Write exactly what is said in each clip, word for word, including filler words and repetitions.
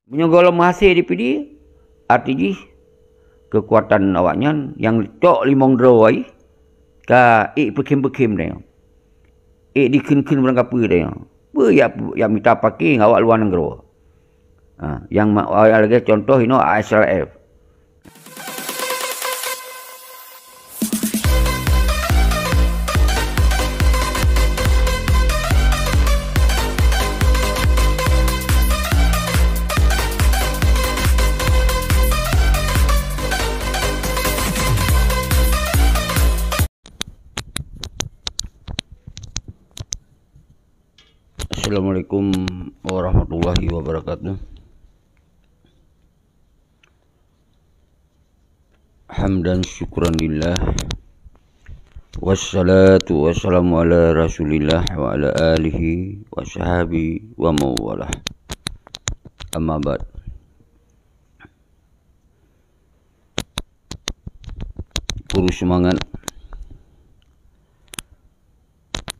Meunyoe gohlom meuhasé di Pidie, arti jih keukuatan awaknyan nyang cok limong droe ka ék peukhém-peukhém tanyoe. Ék dikheun-kheun barangkapeue tanyoe. Peue jak, jak mita paké ngon awak luwa nanggroe. Ha, nyang ma-, lagée contoh inoe I S R F. Assalamualaikum warahmatullahi wabarakatuh. Hamdan syukran lillah. Wassalatu wassalamu ala Rasulillah wa ala alihi wa sahbihi wa mawalah. Amma ba'd. Puru seumangat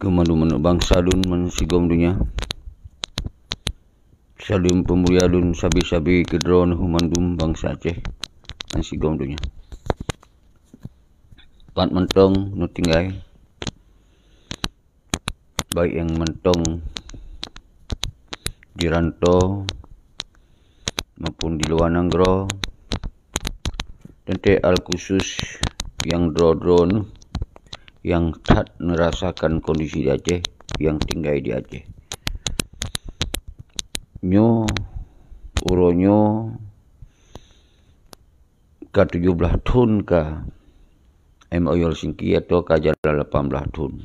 keu mandum bansa lôn bansigom donya. Saleuem peumulia lôn sabe-sabe keu droeneuh mandum bansa Aceh bansigom donya. Pat mantong neutinggai, baik nyang mantong di rantô maupun di luwa nanggroe, teuntée alkhusus nyang droe-droe neuh nyang that neurasakan kondisi di Aceh, nyang tinggai di Aceh. Nyoe, uroe nyoe ka tujoh blaih thon ka M O U Helsinki atau ka jalan lapan blaih thon.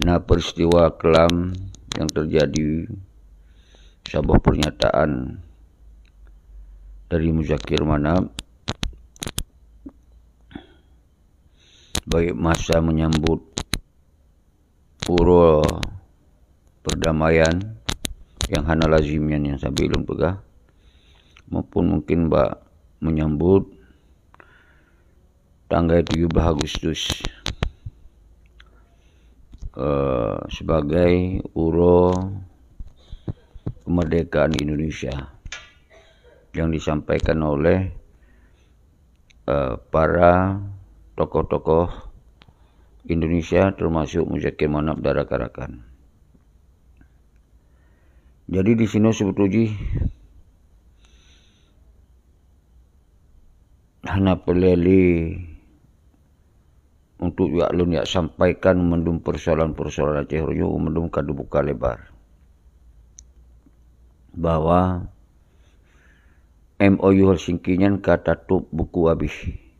Na peristiwa keulam nyang teujadi, saboh pernyataan dari Muzakir Manaf, baik masa menyambut uroe perdamaian nyang hana lazim nyan nyang sabe lôn peugah, maupun mungkin bak menyambut tanggai tujoh blaih Agustus, eh, sebagai uroe kemerdekaan Indonesia yang disampaikan oleh, eh, para tokoh-tokoh Indonesia, termasuk Muzakir Manaf dan rakan-rakan. Jadi, di sinoe seubeutôi jih hana peureulée lé untuk jak lôn jak sampaikan mandum persoalan-persoalan Aceh uroe nyoe, mandum ka teubuka lebar. Bahwa M O U Helsinki nyan ka tatôb buku abéh,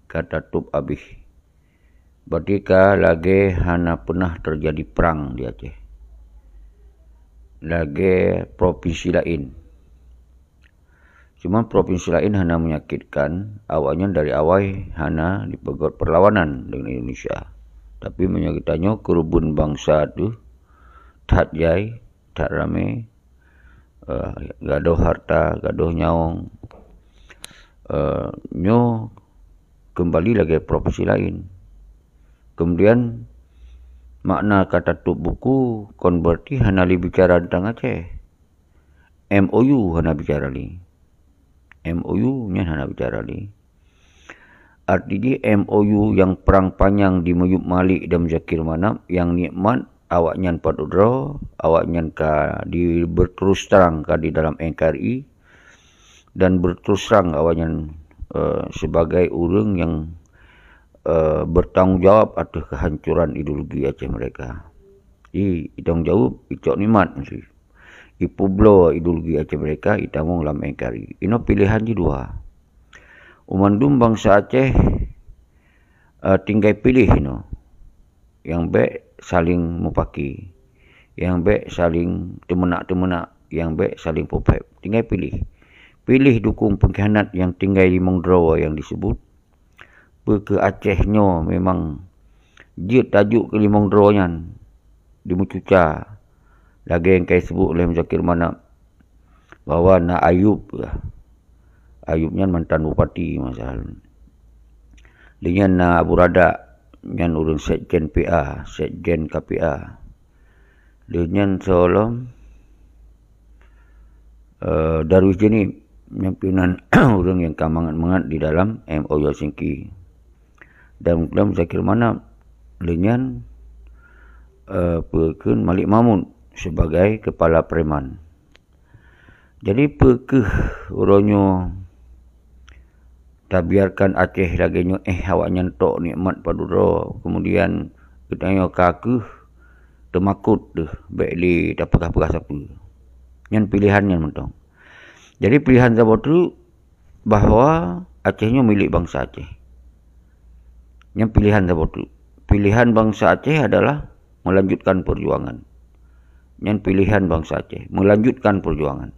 ka tatôb abéh. Berarti ka lagée hana peunah teujadi prang di Aceh. Lagée propinsi laén. Cuma propinsi laén hana menyakitkan, awaknyan dari awai hana dipeugét perlawanan dengan Indonesia. Tapi meunyoe geutanyoe keureubeuen bansa teuh that jai, that ramé, eh, gadôh harta, gadôh nyawöng, eh, nyoe keumbali lagée propinsi laén. Kemudian, makna ka tatôb buku kon berarti hana lé bicara teuntang Aceh. M O U hana bicara lé. M O U nyan hana bicara lé. Arti jih M O U nyang prang panyang di Miyup Malik dan Muzakir Manaf nyang nikmat awaknyan padub droe, awaknyan ka di, berterus terang ka di dalam N K R I, dan berterus terang awaknyan, eh, sebagai ureuëng nyang, eh, bertanggung jawab ateueh kehancuran ideologi Aceh mereka. I, itanggung jawab, icok nikmat meusi. Ipeubloe ideologi Aceh mereka, itamong lam N K R I. Inoe pilehan jih dua. U mandum bansa Aceh, eh, tinggai piléh inoe. Nyang bék saléng mupaki, nyang bék saléng teumeunak-teumeunak, nyang bék saléng peuphép. Tinggai piléh. Piléh dukong peungkhianat nyang tinggai limong droe nyang diseubut. Peu kheueh Aceh nyoe memang jeuet tajok keu limong droe nyan dimeucuca, lagée nyang ka jiseubut lé Muzakir Manaf bahwa na Ayub, Ayub nyan mantan bupati masa lalu. Lheueh nyan na Abu Radak, nyan ureuëng sekjen P A, sekjen K P A. Lheueh nyan soe lom, eh, Darwis Jenib, nyang pinan ureuëng nyang ka mangat-mangat di dalam M O U Helsinki. Dan dalam Zakir Manaf, lé nyan, eh, peue kheun Malik Mahmud sebagai kepala preman. Jadi, peue keuh uroe nyoe tabiarkan Aceh lagée nyoe, eh, awaknyan tok nikmat padub droe, kemudian geutanyoe ka keuh teumakot deuh, bék lé tapeugah-peugah sapeue. Nyan pilihan nyan mantong. Jadi, pilihan saboh teuk bahwa Aceh nyoe milék bansa Aceh. Nyan pilihan saboh teuk. Pilihan bansa Aceh adalah melanjutkan perjuangan. Nyan pilihan bansa Aceh, melanjutkan perjuangan.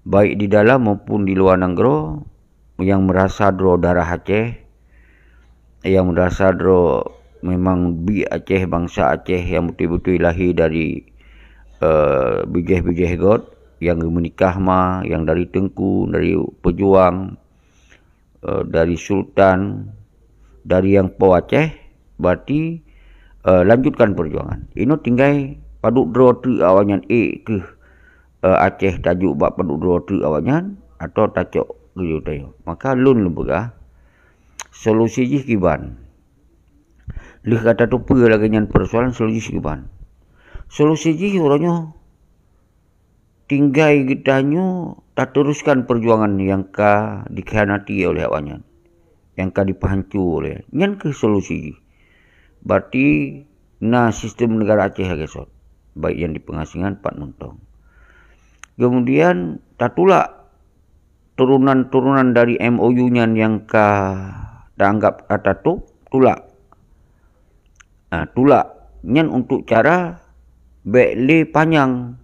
Baik di dalam maupun di luar nanggroe, nyang meurasa droe darah Aceh, nyang meurasa droe memang biek Aceh, bansa Aceh nyang beutôi-beutôi lahé dari, eh, bijéh-bijéh göt, nyang geumeunikah ma, nyang dari teungku, dari peujuang, eh, dari sultan, dari nyang po Aceh, berarti, eh, lanjutkan perjuangan. Inoe tinggai padub droe teuk awaknyan ék keuh, eh, Aceh tajok bak padub droe teuk awaknyan, atawa tacok keu tanyoe. Maka lôn lôn peugah, solusi jih kiban. Lheueh ka tateupeue lagée nyan persoalan, solusi jih kiban. Solusi jih uroe nyoe tinggai geutanyoe tateruskan perjuangan nyang ka dikhianati oleh awaknyan, nyang ka dipeuhanco oleh. Nyan keuh solusi jih. Berarti na sistem negara Aceh lagée sot, baik nyang di pengasingan pat mantong. Kemudian tatulak turunan-turunan dari M O U nyan nyang ka taanggap ka tatôb, tulak. Ah, tulak. Nyan untuk cara bék lé panyang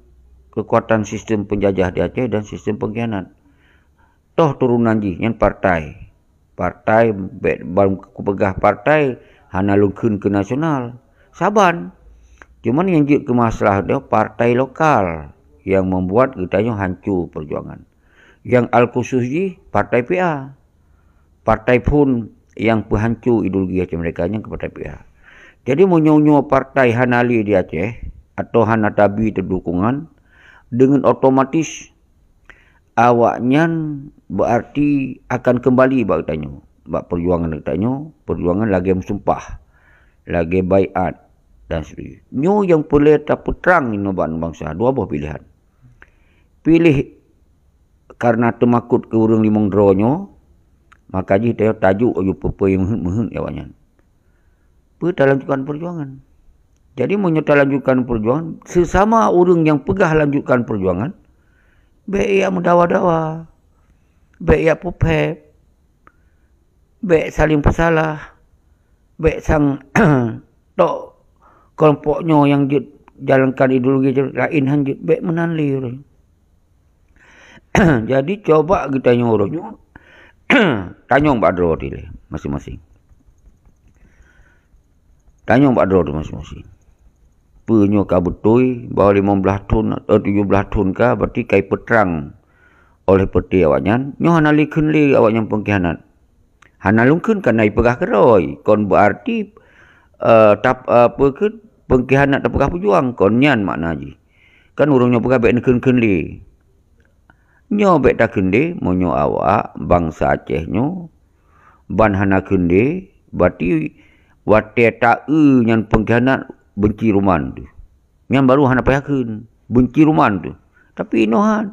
keukuatan sistem peunjajah di Aceh dan sistem peungkhianat. Toh turunan jih nyan partai. Partai, bék ban kupeugah partai hana lôn kheun keu nasional. Saban. Cuman nyang jeuet keu masalah nyoe partai lokal nyang membuat geutanyoe hanco perjuangan. Nyang al khusus jih partai P A. Partai phon nyang peuhanco ideologi Aceh Merdeka nyan keu partai P A. Jadi, meunyoe nyoe partai hana lé di Aceh, atawa hana tabi teudukungan, deungon otomatis awaknyan berarti akan keumbali bak geutanyoe, bak perjuangan geutanyoe, perjuangan lagée meusumpah, lagée baiat dan seterusnya. Nyoe nyang peureulée tapeutrang inoe bak bansa, dua boh pilihan. Piléh karena teumakot keu ureuëng limong droe nyoe, maka jih ta-, tajok aju peue-peue nyang meuheuet-meuheuet awaknyan. Peue talanjutkan perjuangan. Jadi, meunyoe talanjutkan perjuangan, sesama ureuëng nyang peugah lanjutkan perjuangan, bék jak meudawa-dawa, bék jak peuphét, bék saling peusalah, bék sang tok kelompok nyoe nyang jeuet jalankan ideologi jih, laén han jeuet, bék meunan lé ureuëng. Jadi, coba geutanyoe uroe nyoe tanyong bak droe teuh lé masing-masing. Tanyong bak droe teuh masing-masing. Peue nyoe ka beutôi bahwa limong blaih thon atau tujoh blaih thon ka, berarti ka ipeutrang oleh peuté awaknyan, nyoe hana lé kheun lé awaknyan peungkhianat. Hana lôn kheun kana ipeugah keudroe, kon berarti, eh, tap-, eh, peue kheun peungkhianat tapeugah peujuang, kon nyan makna jih. Kan ureuëng nyoe peugah bék neukheun-kheun lé. Nyoe bék takheun lé, meunyoe awak bansa Aceh nyoe ban hana kheun lé, berarti watée taeu nyan peungkhianat beunci ruman teuh. Nyan baru hana payah kheun, beunci ruman teuh. Tapi inoe han.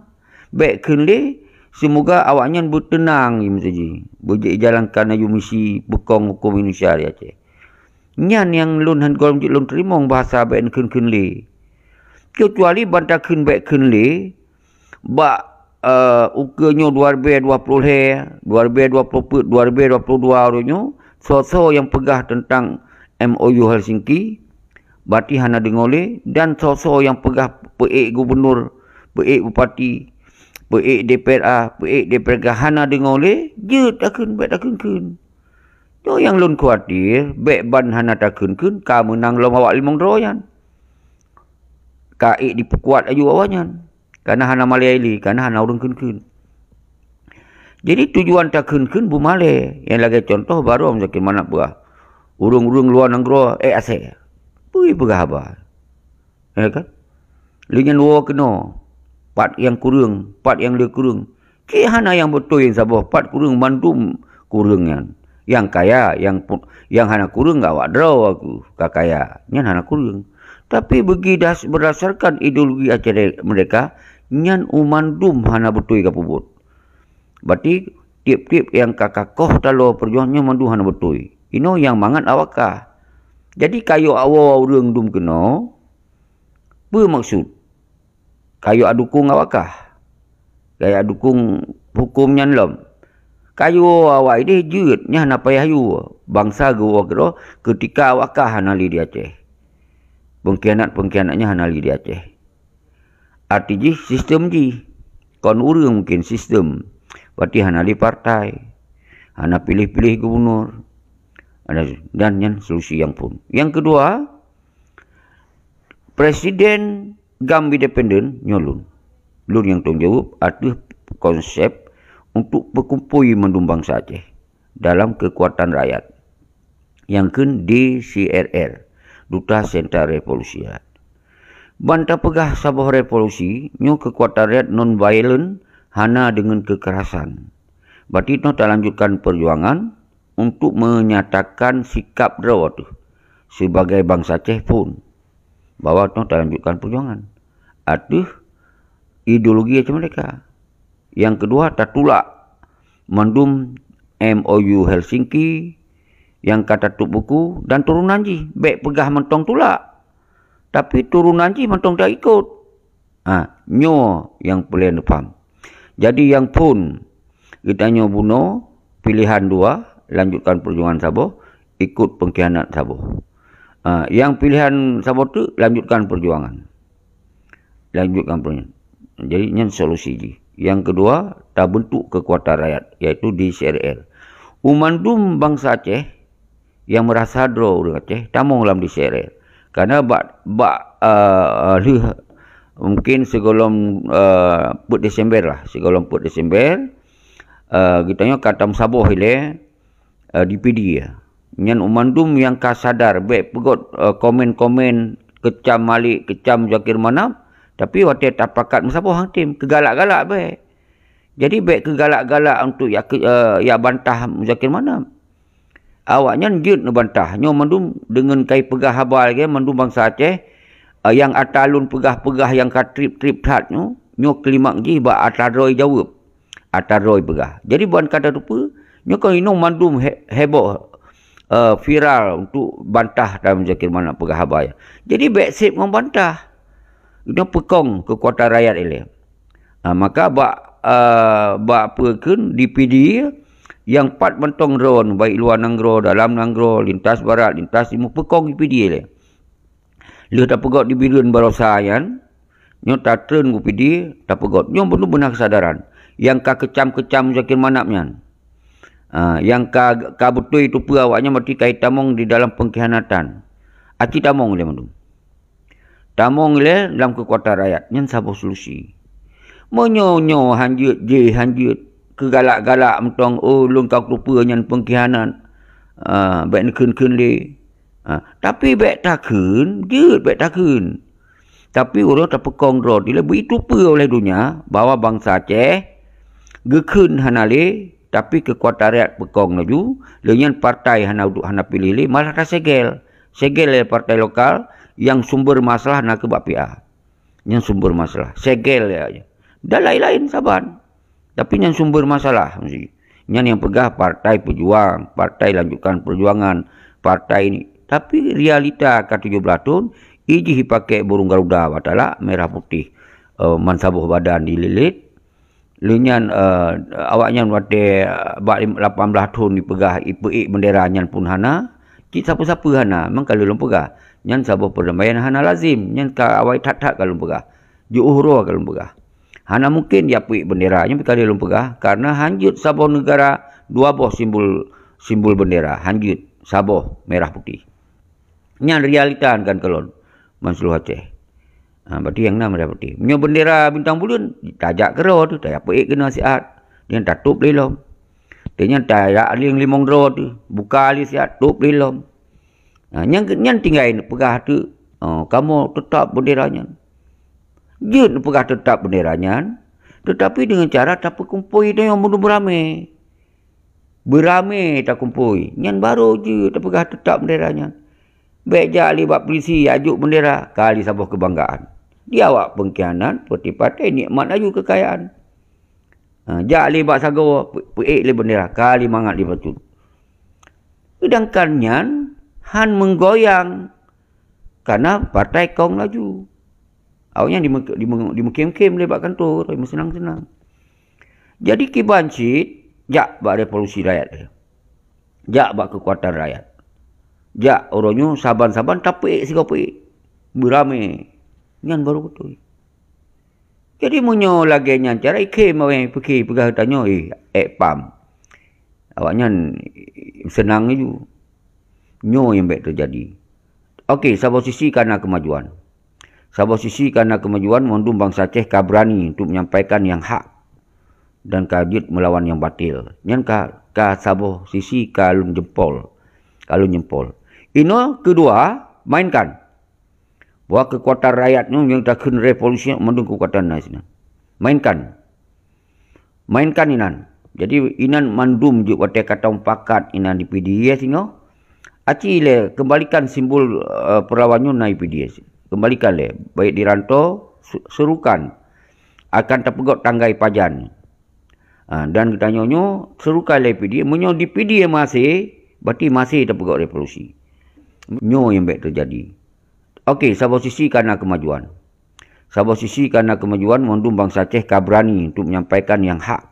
Bék kheun lé, seumoga awaknyan beuteunang, meusaji, beujeuet jalankan aju misi peukong huköm Indonesia di Aceh. Nyan nyang lôn han gohlom jeuet lôn teurimong bahasa bék neukheun-kheun lé. Keucuali ban takheun bék kheun lé, bak, eh, ukeue nyoe dua ribée dua ploh lhée, dua ribée dua ploh peuet, dua ribée dua ploh dua uroe nyoe, soe-soe nyang peugah teuntang M O U Helsinki, berarti hana deungoe lé, dan soe-soe nyang peugah peuék gubunur, peuék bupati, peuék D P R A, peuék D P R K hana deungoe lé, jeuet takheun, bék takheun-kheun. Nyoe nyang lôn khawatir, bék ban hana takheun-kheun, ka meunang lom awak limong droe nyan. Ka ék dipeukuat aju awaknyan. Kana hana malée lé, kana hana ureuëng kheun-kheun. Jadi, tujuan takheun-kheun beumalée. Nyang lagée contoh, barô Muzakir Manaf peugah, ureuëng-ureuëng luwa nanggroe, eh, asée. Peue peugah haba. Ya kan? Lé nyan woe keunoe. Pat nyang kureueng, pat nyang le kureueng. Cit hana nyang beutôi saboh, pat kureueng, mandum kureueng nyan. Nyang kaya, nyang pu-, nyang hana kureueng awak droe aku ka kaya, nyan hana kureueng. Tapi beugi das-, berdasarkan ideologi Aceh mereka, nyan u mandum hana beutôi ka peubuet. Berarti tiep-tiep nyang ka kakoh taloe peujuangan nyoe mandum hana beutôi. Inoe nyang mangat awak kah. Jadi kayok awoe ureuëng dum keunoe, peue maksud? Kayok adukong awak kah? Kayok adukong huköm nyan lom? Kayok awak ideh jeuet, nyan hana payah yue. Bansa geuwoe keudroe keutika awak kah hana lé di Aceh. Pengkhianat-pengkhianat nyan hana lé di Aceh. Arti jih sistem jih. Kon ureuëng mungkin sistem. Berarti hana lé partai. Hana piléh-piléh gubunur. Ada, dan nyan solusi nyang phon. Nyang keudua, presiden GAM independen nyoe lôn. Lôn nyang tanggung jaweueb ateueh konsep untuk peukumpôi mandum bansa Aceh dalam keukuatan rakyat. Nyang kheun D C R R, Duta Sentral Revolusi Rakyat. Ban tapeugah saboh revolusi, nyoe keukuatan rakyat non violent, hana deungon keukerasan. Berarti nyoe talanjutkan peujuangan untuk menyatakan sikap droe teuh sibagai bansa Aceh phon, bahwa nyoe talanjutkan peujuangan ateueh ideologi Aceh Merdeka. Nyang keudua, tatulak mandum M O U Helsinki nyang ka tatôp buku dan turunan jih. Bék peugah mantong tulak, tapi turunan jih mantong taikot. Ha, nyoe nyang peureulée neupaham. Jadi nyang phon geutanyoe bunoe pilihan dua, lanjutkan peujuangan saboh, ikot pengkhianat saboh. Ha, nyang pilihan saboh teuk, lanjutkan peujuangan. Lanjutkan peujuangan. Jadi nyan solusi jih. Nyang keudua, tabentuk keukuatan rakyat, yaitu D C R R. U mandum bansa Aceh nyang meurasa droe ureuëng Aceh, tamong lam D C R R. Karena bak, bak, eh, lheueh mungkin sigohlom, eh, peuet Desember lah, sigohlom peuet Desember, eh, geutanyoe ka tameusaboh ilée, eh, D P D. Nyan u mandum nyang ka sadar, bék peugot, eh, komen-komen keucam Malik, keucam Zakir Manaf, tapi watée tapakat meusaboh han tem, keugalak-galak bék. Jadi bék keugalak-galak untuk yak, eh, yak bantah Zakir Manaf. Awaknyan jeuet neubantah. Nyoe mandum deungon kai peugah haba lagée mandum bansa Aceh, eh, nyang ata lôn peugah-peugah nyang ka treb-treb that nyoe, nyoe klimak jih bak ata droe jaweueb. Ata droe peugah. Jadi ban ka tateupeue, nyoe kon inong mandum he-, heboh, eh, viral untuk bantah dan Zakir Manaf peugah haba nyan. Jadi bék seb ngon bantah. Nyoe peukong keukuatan rakyat ilée. Ha, maka bak, eh, bak peue kheun D P D nyang pat mantong droe, baik luwa nanggroe, dalam nanggroe, lintas barat, lintas timu, peukong D P D ilée. Lheueh tapeugot di Bireuen barosa nyan, nyoe tatreun u P D, tapeugot. Nyoe beuna-beuna keusadaran nyang ka keucam-keucam Zakir Manaf nyan. Ah, nyang ka, ka beutôi tupeue awaknyan, berarti ka jitamong di dalam pengkhianatan. Aci tamong lé mandum. Tamong lé dalam keukuatan rakyat, nyan saboh solusi. Meunyoe nyoe han jeuet jih, han jeuet keugalak-galak mantong, "Oh, lôn ka kutupeue nyan pengkhianat." Ah, bék neukheun-kheun lé. Ha, tapi bék takheun, jeuet bék takheun. Tapi uroe tapeukong droe dilée beuitupeue oleh donya bahwa bansa Aceh geukheun hana lé, tapi keukuatan rakyat peukong laju, lheueh nyan partai hana uduk hana piléh lé, malah tasegel. Segel lé partai lokal nyang sumber masalah na keu bak P A. Nyan sumber masalah. Segel ya. Dan lain-lain saban. Tapi nyan sumber masalah mesti. Nyan nyang peugah partai pejuang, partai lanjutkan perjuangan, partai ini. Tapi realita ka tujoh blaih thon, ijih jipakai burung garuda batalak merah putih, eh, mansaboh badan dililit. Lheueh nyan, eh, awaknyan watée, eh, bak lim-, lapan blaih thon jipeugah ipeuék bendera nyan pun hana, cit sapeue-sapeue hana, memang ka lheueh lôn peugah. Nyan saboh perdamaian hana lazim, nyan ka awai that-that ka lôn peugah. Jiôh uroe ka lôn peugah. Hana mungken jipeuék bendera, nyan ka lheueh lôn peugah, karena han jeuet saboh negara dua boh simbol, simbol bendera, han jeuet saboh merah putih. Nyan realita kan kalon ban seuluruh Aceh. Ha, berarti nyang na merah putih. Meunyoe bendera bintang buleuen, tajak keudroe teuh, tajak peuék keunoe siat. Nyan tatôb lé lom. Nyan tajak lieng limong droe teuh, buka lé siat, tôb lé lom. Ha, nyan, nyan tinggai neupeugah teuk, oh, kamoe teutap bendera nyan. Jeuet neupeugah teutap beundera nyan, teutapi deungon cara tapeukumpôi tanyoe meunyoe beuramé. Beuramé takumpôi, nyan barô jeuet tapeugah teutap beundera nyan. Bék jak lé bak peulisi ajok beundera, ka lé saboh keubanggaan. Di awak peungkhianat, peuti patéh nikmat laju keukayaan. Ha, jak lé bak sagoe, peu-, peuék lé beundera, ka lé mangat lé bacut. Seudangkan nyan han meugoyang, karena partai kong laju. Awaknyan dime-, dime-, dimeukhém-khém lé bak kantô, meuseunang-seunang. Jadi kiban cit jak bak revolusi rakyat, jak bak keukuatan rakyat. Jak uroe nyoe saban-saban tapeuék sigoe peuék, beuramé. Nyan barô beutôi. Jadi meunyoe lagée nyan cara ikhém awaknyan pike peugah tanyoe, eh, ék pam. Awaknyan seunang laju. Nyoe nyang bék teujadi. Oke, saboh sisi ka na keumajuan. Saboh sisi ka na keumajuan, mandum bansa Aceh ka beurani untuk menyampaikan nyang hak dan ka jeuet meulawan nyang batil. Nyan ka, ka saboh sisi ka lôn jempol. Ka lôn jempol. Inoe keudua, mainkan. Bahwa keukuatan rakyat nyoe nyang takheun revolusi mandum keukuatan nasional. Mainkan. Mainkan inan. Jadi inan mandum jeuet watée ka tamupakat inan di P D I S singoh. Aci lé keumbalikan simbol, eh, peulawan nyoe na di P D I S. Keumbalikan lé, baik di rantô, su-, serukan. Akan tapeugot tanggai pajan. Ha, dan geutanyoe nyoe serukan lé P D I S. Meunyoe di P D I S masih, berarti masih tapeugot revolusi. Nyoe nyang bék teujadi. Oke, saboh sisi ka na keumajuan. Saboh sisi ka na keumajuan, mandum bansa Aceh ka beurani untuk menyampaikan nyang hak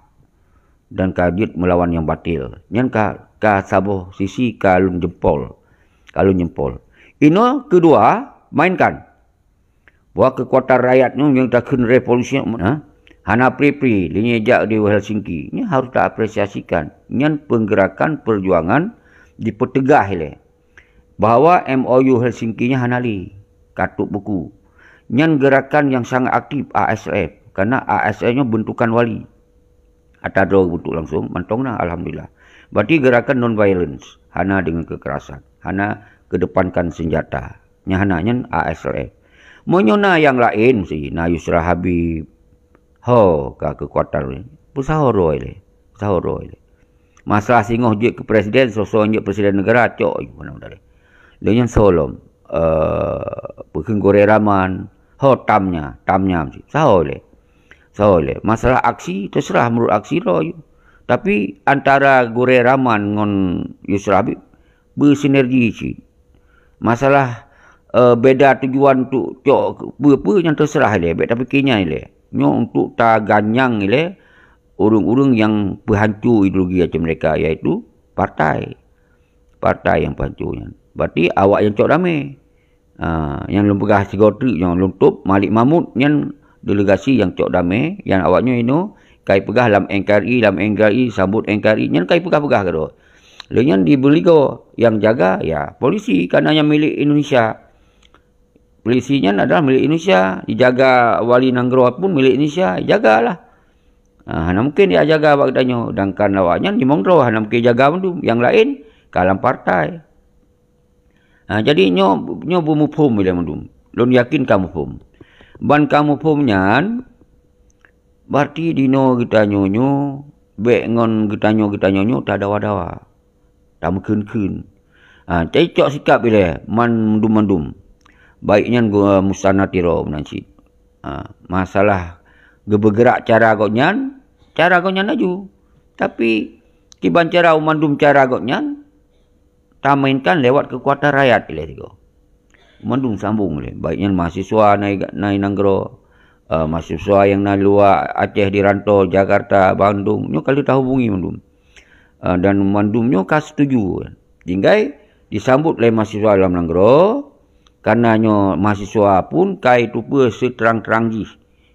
dan ka jeuet meulawan nyang batil. Nyan ka, ka saboh sisi ka lôn jempol. Ka lôn jempol. Inoe keudua, mainkan. Bahwa keukuatan rakyat nyoe nyang takheun revolusi, ha? Hana pri-pri, lé nyoe jak di Helsinki. Nyan harus taapresiasikan. Nyan peungeurakan peujuangan dipeuteugah ilée bahwa M O U Helsinki nyan hana lé, ka tuek buku. Nyan geurakan nyang sangat aktif A S F, karena A S F nyoe beuntukan wali. Ata droe geubentuk langsung, mantong na, alhamdulillah. Berarti geurakan non violence, hana dengan kekerasan, hana kedepankan senjata. Nyan hana, nyan A S L F. Meunyoe na nyang laén si, na Yusra Habib, ho ka keukuatan, peusaho droe lé, peusaho droe lé. Masalah singoh jeuet keu presiden, soe-soe jeuet presiden negara, cok ju, mana modal. Lé nyan soe lom, eh, peukheun Gurée Rahman, ho tam nya, tam nya meusi, peusaho lé. Soe lé. Masalah aksi, teuseurah meunurot aksi droe ju. Tapi antara Gurée Rahman ngon Yusra Habib beusinergi cit. Masalah, eh, beda tujuan untuk cok peue-peue nyang teuseurah ilée, bék tapike nyan ilée. Nyoe untuk taganyang ilée ureuëng-ureuëng nyang peuhanco ideologi Aceh Merdeka, yaitu partai. Partai nyang peuhanco nyan. Berarti awak nyang cok damé. Ah, nyang lôn peugah sigoe treuk nyoe lôn tôb Malik Mahmud nyan delegasi nyang cok damé, nyang awaknyoe inoe kai peugah lam N K R I, lam N K R I, sambot N K R I, nyan kai peugah-peugah keudroe. Lé nyan di Beuligoe nyang jaga, ya, polisi, karena nyan milék Indonesia. Polisi nyan adalah milék Indonesia, dijaga wali nanggroe pun milék Indonesia, jagalah. Ah, hana mungkin dia jaga bak geutanyoe, sedangkan awaknyan jimong droe, hana mungkin jaga mandum. Nyang laén ka lam partai. Ha, jadi nyoe, nyoe beumuphom ilée mandum. Lôn yakin ka muphom. Ban ka muphom nyan, berarti dinoe geutanyoe nyoe, bék ngon geutanyoe, geutanyoe nyoe tadawa-dawa, tameukheun-kheun. Ha, jadi cok sikab ilée mandum-mandum. Baik nyan gu-, Musanna Tiro meunan cit. Ha, masalah geubeugerak cara gobnyan, cara gobnyan laju. Tapi kiban cara mandum cara gobnyan, tamainkan lewat keukuatan rakyat ilée sigoe. Mandum sambong lé, baik nyan mahasiswa na i, na i nanggroe, eh, mahasiswa nyang na luwa Aceh di rantô, Jakarta, Bandung, nyoe ka lheueh tahubungi mandum. Eh, dan mandum nyoe ka setuju. Tinggai disambot lé mahasiswa lam nanggroe, karena nyoe mahasiswa pun kai tupeue seutrang-trang jih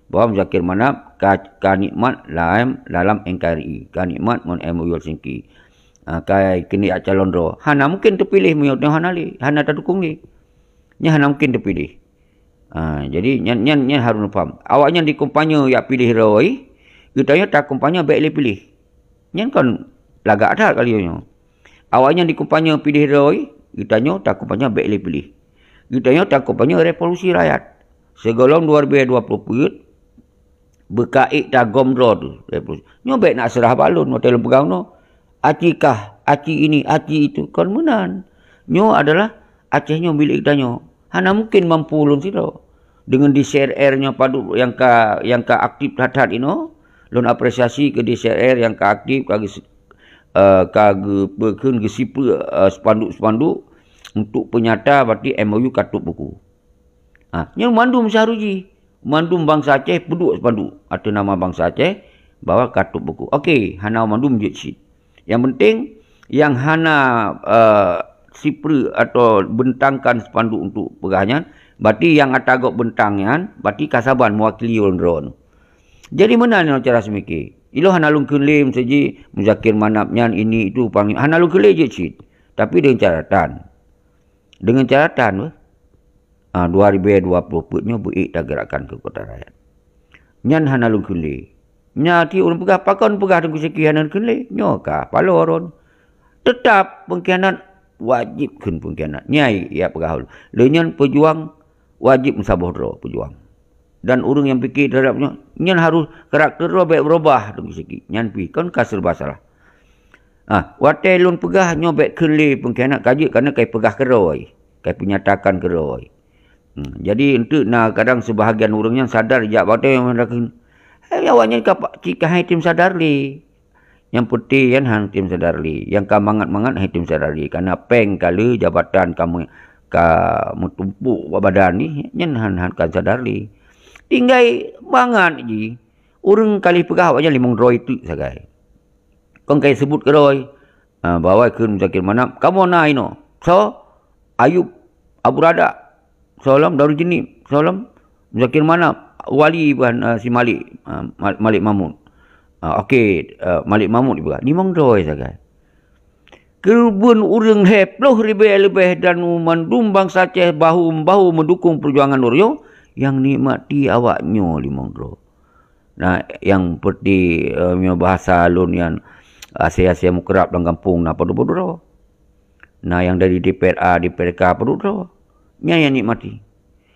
bahwa Muzakir Manaf ka, ka nikmat lam, dalam N K R I, ka nikmat ngon M O U Helsinki. Ah, kai keuneuk jak calon droe. Hana mungkin teupiléh meunyoe nyoe hana lé, hana tadukong lé. Nyan hana mungkin teupiléh. Ah, jadi nyan, nyan, nyan harôh neupaham. Awaknyan dikumpanye jak piléh droe, geutanyoe takumpanye bék lé piléh. Nyan kon lagak that kali nyoe. Awaknyan dikumpanye piléh droe, geutanyoe takumpanye bék lé piléh. Geutanyoe takumpanye revolusi rakyat. Sigohlom dua ribèe dua ploh peuet, beuka ék tagom droe teuh. Nyoe bèk na seurah bak lôn watèe lôn peugah nyoe. Aci kah, aci ini, aci itu. Kon meunan. Nyoe adalah Aceh nyoe milék geutanyoe. Hana mungken mampu lôn sidroe. Deungon D C R R nyoe padub nyang ka, nyang ka aktif that-that inoe, lôn apresiasi keu D C R R nyang ka aktif, ka geus-, eh, ka geupeukeun geusipeue, eh, spanduk-spanduk untuk peunyata berarti M O U ka tôp buku. Ha, nyoe mandum syahrul jih. Mandum bansa Aceh peuduek spanduk ateueh nama bansa Aceh bahwa ka tôp buku. Oke, hana mandum jeuet cit. Nyang penting, nyang hana, eh, sipreuk atau bentangkan spanduk untuk peugah nyan, berarti nyang ata gob bentang nyan, berarti ka saban mewakili ureueng droeneuh. Jadi meunan nyoe cara seumiké. Ilôn hana lôn kheun lé meusaji Muzakir Manaf nyan ini itu pang-, hana lôn kheun lé jeuet cit. Tapi deungon catatan. Deungon catatan beuh. Ah, dua ribèe dua ploh peuet nyoe beuék tageurakkan keukuatan rakyat. Nyan hana lôn kheun lé. Nyan ti ureueng peugah, pakon peugah Teungku Syeki hana lôn kheun lé? Nyoe ka paloe droeneuh. Teutap pengkhianat wajéb kheun pengkhianat. Nyan jak peugah ulôn. Lé nyan peujuang wajéb meusaboh droe peujuang. Dan ureueng nyang pike terhadap nyoe, nyan harôh karakter droe bèk beurubah Teungku Syeki. Nyan pih kon ka serba salah. Ah, watèe lôn peugah nyoe bèk kheun lé pengkhianat ka jeuet, kareuna kai peugah keudroe, kai peunyatakan keudroe. Hmm, jadi enteuk na kadang seubahagian ureueng nyan sadar jak watèe nyan, "Hai, awaknyan ka pa-, cit ka han tem sadar lé." Nyang peuté nyan han tem sadar lé. Nyang ka mangat-mangat han tem sadar lé. Kareuna péng ka le, jabatan ka meu-, ka meutumpôk bak badan jih, nyan han, han kan sadar lé. Tinggai mangat jih. Ureueng ka lheuh peugah awaknyan limong droe teuk sagai. Kon kai seubut keudroe. Ah, bahwa kheun Muzakir Manaf, kamoe na inoe. Soe? Ayub Abu Radak. Soe lom Darul Jeunib. Soe lom Muzakir Manaf. Wali ban, ah, si Malik, ah, Ma-, Malik Mahmud. Ah, oke, ah, Malik Mahmud ipeugah. Limong droe sagai. Keureubeuen ureueng lhèe ploh ribèe leubeh dan mandum bansa Aceh bahu-membahu meudukong peujuangan ureueng nyoe, nyang nikmati awaknyoe limong droe. Nah, nyang peuté, eh, meunyoe bahasa lôn nyan, asèe-asèe mukrab lam gampông na padub-padub droe. Na nyang dari D P R A, D P R K padub droe. Nyan nyang nikmati.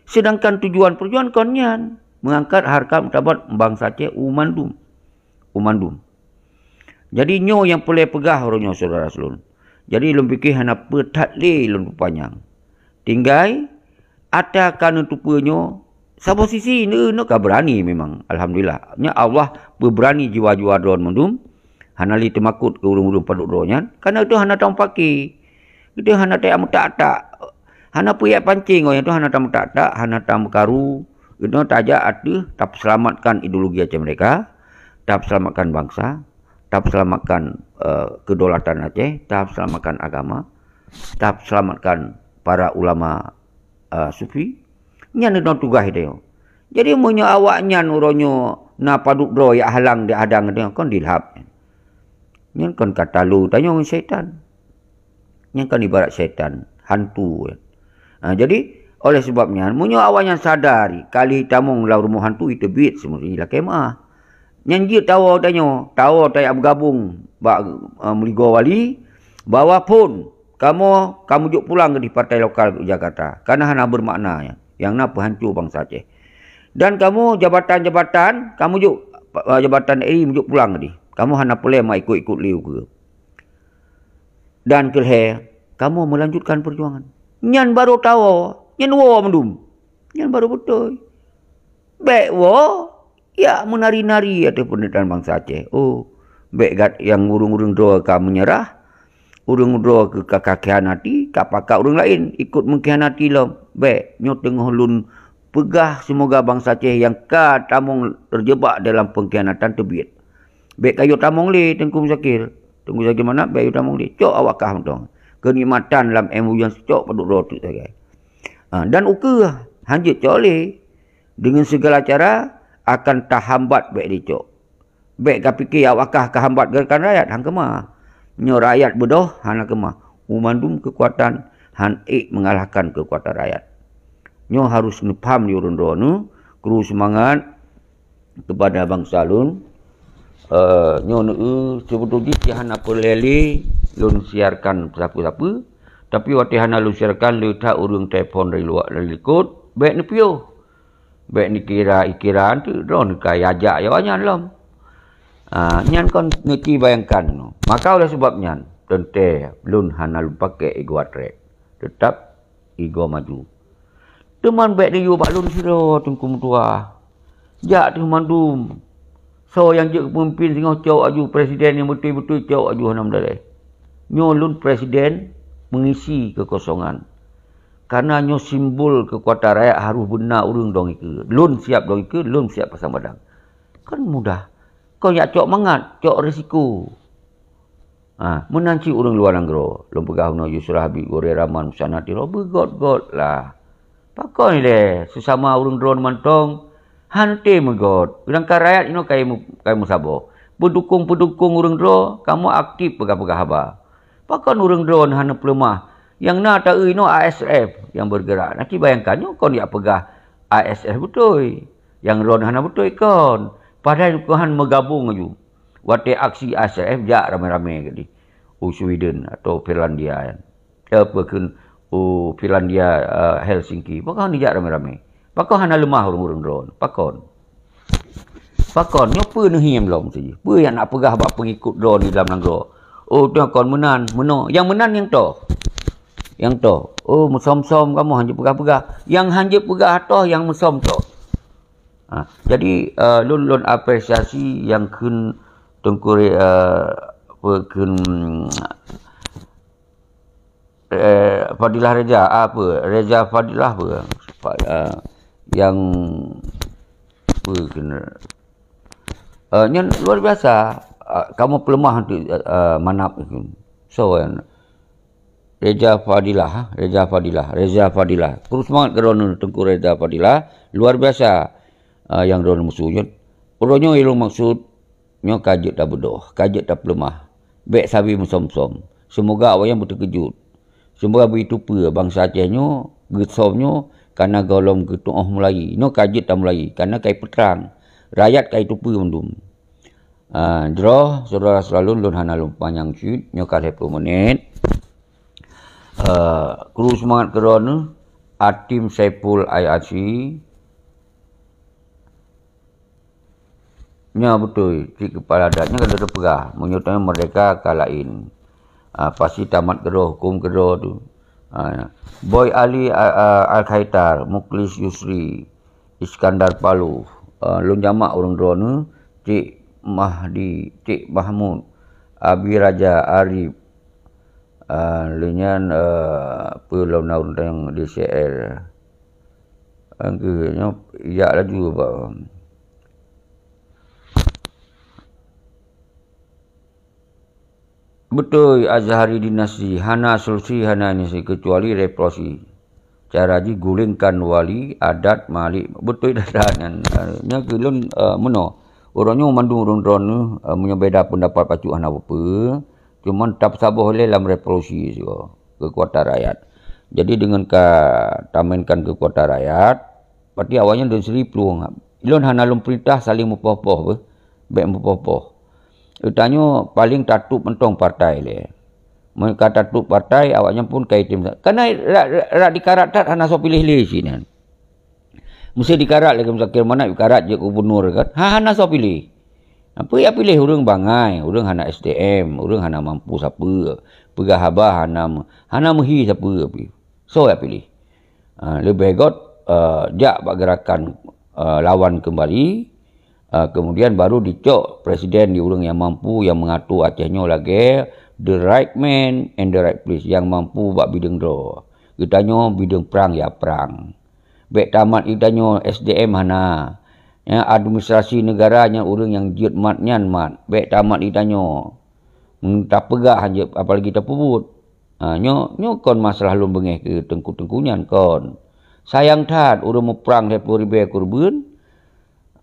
Seudangkan tujuan peujuangan kon nyan, meuangkat hareukat martabat bansa Aceh u mandum. U mandum. Jadi nyoe nyang peureulèe peugah uroe nyoe syedara lôn. Jadi lôn pike hana peue that lé lôn peupanyang. Tinggai ata ka neuteupeue nyoe, saboh sisi neu-, neu ka beurani memang, alhamdulillah. Nyan Allah peubeurani jiwa-jiwa droe mandum, hana lé teumakot keu ureueng-ureueng padub droe nyan, kareuna geutanyoe hana tameupaké. Geutanyoe hana tameutak-tak. Hana peue jak pancéng, geutanyoe hana tameutak-tak, hana tameukaru. Geutanyoe tajak ateueh tapeuseulamatkan ideologi Aceh Merdeka, tapeuseulamatkan bansa, tapeuseulamatkan, eh, kedaulatan Aceh, tapeuseulamatkan agama, tapeuseulamatkan para ulama, eh, sufi. Nyan geutanyoe tugaih geutanyoe. Jadi meunyoe awaknyan uroe nyoe na padub droe jak halang di hadang geutanyoe, kon dilhab. Nyan kon ka talo tanyoe ngon syaitan. Nyan kan ibarat syaitan, hantu. Ha, jadi, oleh sebab nyan, meunyoe awaknyan sadar, ka lheuh tamong lam rumoh hantu, iteubiet seumeusti lakèe meu'ah. Nyan jeuet tawoe tanyoe, tawoe tajak beugabong bak, eh, meuligoe wali, bahwa phon kamoe ka meujok pulang keudeh partai lokal u Jakarta, kareuna hana beumakna nyan, nyang na peuhanco bansa Aceh. Dan kamoe jabatan-jabatan, ka meujok, eh, jabatan R I meujok pulang keudeh. Kamoe hana peureulèe meuikot-ikot lé ukeue. Dan keu lhèe, kamoe meulanjutkan peujuangan. Nyan barô tawoe, nyan woe mandum. Nyan barô beutôi. Bèk woe, jak meunari-nari ateueh peunderitakan bansa Aceh. Oh, bèk gat nyang ureueng-ureueng droe ka meunyeurah, ureueng droe ka, ka khianati, ka pakat ureueng laén ikot meukhianati lom. Bèk, nyoe teungoh lôn peugah, seumoga bansa Aceh nyang ka tamong teujeubak dalam peungkhianatan teubiet. Bèk kayue tamong lé Teungku Muzakir. Teungku Muzakir Manaf bèk kayue tamong lé. Cok awak kah mantong. Keunikmatan lam M O U nyan cok padub droe teuk sagai. Ha, dan ukeue han jeuet cok lé. Deungon sigala cara akan tahambat bèk dicok. Bèk kapike awak kah kahambat gerakan rakyat, han keumah. Nyoe rakyat beudôh, hana keumah. U mandum keukuatan han ék meungalahkan keukuatan rakyat. Nyoe harôh neupham di ureueng droeneuh, kru seumangat, keupada bansa lôn. Eh, nyoe neu-eu, seubeutôi jih hana peureulèe lé lôn siarkan sapeue-sapeue, tapi watèe hana lôn siarkan, le that ureueng telepon dari luwa, dari likot, bèk neupiôh. Bék nikira-ikira teuk droeneuh ka yajak yoh nyan lom. Ah, nyan kon neuti bayangkan. Maka oleh sebab nyan, teuntée lôn hana lôn paké igoe trek. Teutap igoe maju. Teuma bék neuyue bak lôn sidroe Teungku meutuah. Jak teuh mandum. Soe nyang jeuet keu peumimpin singoh cok aju, presiden nyang beutôi-beutôi cok aju hana meudaleh. Nyoe lôn presiden mengisi kekosongan. Karena nyoe simbol kekuatan rakyat harus beuna ureuëng dong ikeue. Lôn siap dong ikeue, lôn siap pasang badan. Kan mudah. Kon jak cok mangat, cok risiko. Ha, meunan cit ureuëng luwa nanggroe, lôn peugah unoe Yusra Habib Gorée Rahman Musanna Tiro beugôt-gôt lah. Pakon ilée sesama ureuëng droeneuh mantong hana tém meugôt, seudangkan rakyat inoe ka imeusaboh. Peudukong-peudukong ureuëng droe kamoe aktif peugah-peugah haba. Pakon ureuëng droeneuh hana peuleumah? Nyang na taeu inoe A S F nyang bergerak. Naki bayangkan nyoe kon jak peugah A S F beutôi. Nyang droeneuh hana beutôi kon. Padahai keuhan meugabong aju. Watée aksi A S F jak ramé-ramé keudeh u Sweden atau Finlandia nyan. Eh, peue kheun u Finlandia, eh, Helsinki. Pakon hana jak ramé-ramé? Pakon hana leumah ureuëng-ureuëng droeneuh? Pakon? Pakon? Nyoe peue neuhiem lom siji? Peue nyang nak peugah bak peungikot droeneuh di dalam nanggroe? Oh, teuh kon meunan, meunoe. Nyang meunan nyang toh. Nyang toh. Oh, meusom-som kamoe hanjeuet peugah-peugah. Nyang hanjeuet peugah toh nyang meusom toh. Ha, jadi, eh, lôn, lôn apresiasi nyang kheun Teungku Re-, eh, apa kheun, eh, Fadilah Reza, apa, Reza Fadilah apa, fa-, eh, nyang apa kheun, eh, nyan luar biasa, eh, kamoe peuleumah untuk, eh, manap kheun. So, eh, Reza Fadilah, Reza Fadilah, Reza Fadilah. Kru seumangat keudroe Teungku Reza Fadilah, luar biasa, ah, nyang droeneuh musoh nyoe. Uroe nyoe ilôn maksud nyoe ka jeuet tabeudôh, ka jeuet tapeuleumah. Bék sabe meusom-som. Seumoga awaknyan beuteukeujot. Seumoga beuteupeue bansa Aceh nyoe geusom nyoe kana gohlom geutuoh mulai. Nyoe ka jeuet tamulai, kana ka ipeutrang. Rakyat ka itupeue mandum. Ah, jroh, syedara seulalu lôn hana lôn panyang cit, nyoe ka lhèe ploh menit. Eh, kru seumangat keudroe neuh, Atim Saiful I R C. Nyoe beutôi, cit keupala adat nyoe ka lheueh teupeugah, meunyoe tanyoe meurdeka ka laén. Ah, pasti tamat keudroe, huköm keudroe tu. Ah, Boy Ali, ah, ah, Al-Khaitar, Mukhlis Yusri, Iskandar Palu, eh, lôn jamak ureuëng droeneuh, Cik Mahdi, Cik Mahmud, Abi Raja, Arif, eh, lheueh nyan, eh, peue lom na ureuëng di C L. Engkeuh nyoe jak laju bak. Beutôi, Azhari dinasti hana solusi, hana inisi, keucuali revolusi. Cara jih gulingkan wali, adat, malik. Beutôi that nyan. Nyan keu lôn, eh, meunoe. Uroe nyoe mandum ureuëng droeneuh, eh, meunyoe beda peundapat pacut hana peue-peue, cuman tapeusaboh lé lam revolusi sigoe, keukuatan rakyat. Jadi deungon ka tamainkan keukuatan rakyat, berarti awaknyan deuh siri plueng. Lôn hana lôn peurintah saléng meupoh-poh beuh, bék meupoh-poh. Geutanyoe paleng tatôb mantong partai lé. Meunyoe ka tatôb partai, awaknyan pun ka item sa-, kana rak, rak, rak dikarat that hana soe piléh lé sinan. Meusé dikarat lé Muzakir Manaf, dikarat jeuet gubunur kan? Ha, hana soe piléh. Peue jak piléh ureuëng bangai, ureuëng hana S D M, ureuëng hana mampu sapeue, peugah haba hana me-, hana meuhi sapeue pih. Soe jak piléh? Ah, leubeh gét, eh, jak bak gerakan, eh, lawan keumbali, eh, kemudian baru dicok presiden di ureuëng nyang mampu nyang meungatur Aceh nyoe lagée the right man and the right place nyang mampu bak bideueng droe. Geutanyoe bideueng prang ya prang. Bék tamat geutanyoe S D M hana. Ya, administrasi negara nyan ureuëng nyang jeuet mat nyan mat. Bék tamat geutanyoe. Meunyoe tapeugah hanjeuet apalagi tapeubuet. Ha, nyoe, nyoe kon masalah lôn beungéh keu teungku-teungku nyan kon. Sayang that ureuëng muprang lhée ploh ribée keureubeuen,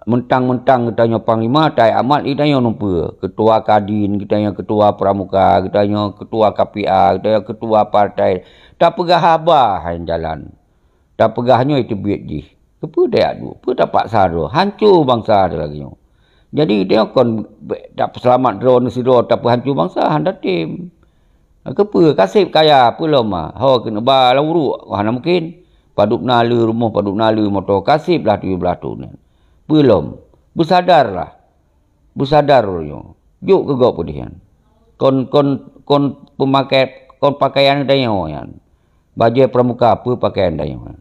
meuntang-meuntang geutanyoe panglima, tai amat geutanyoe numpeue, ketua kadin geutanyoe, ketua pramuka geutanyoe, ketua K P A geutanyoe, ketua partai. Tapeugah haba hai jalan. Tapeugah nyoe teubiet jih. Keupeue tayak duek? Peue tapaksa droe? Hanco bansa lagée nyoe. Jadi, geutanyoe kon bék tapeuselamat droe neuh sidroe tapeuhanco bansa, hana tem. Keupeue? Kaseb kaya, peue lom ma? Ho keuneuk ba lam uruek? Hana mungken. Padub na le rumoh, padub na le moto, ka seb lah tujoh blaih thon nyan. Peue lom, beusadarlah. Beusadar uroe nyoe. Jok keu gob peudeh nyan. Kon, kon, kon peumakai, kon pakaian tanyoe nyan. Bajée pramuka peue pakaian tanyoe nyan?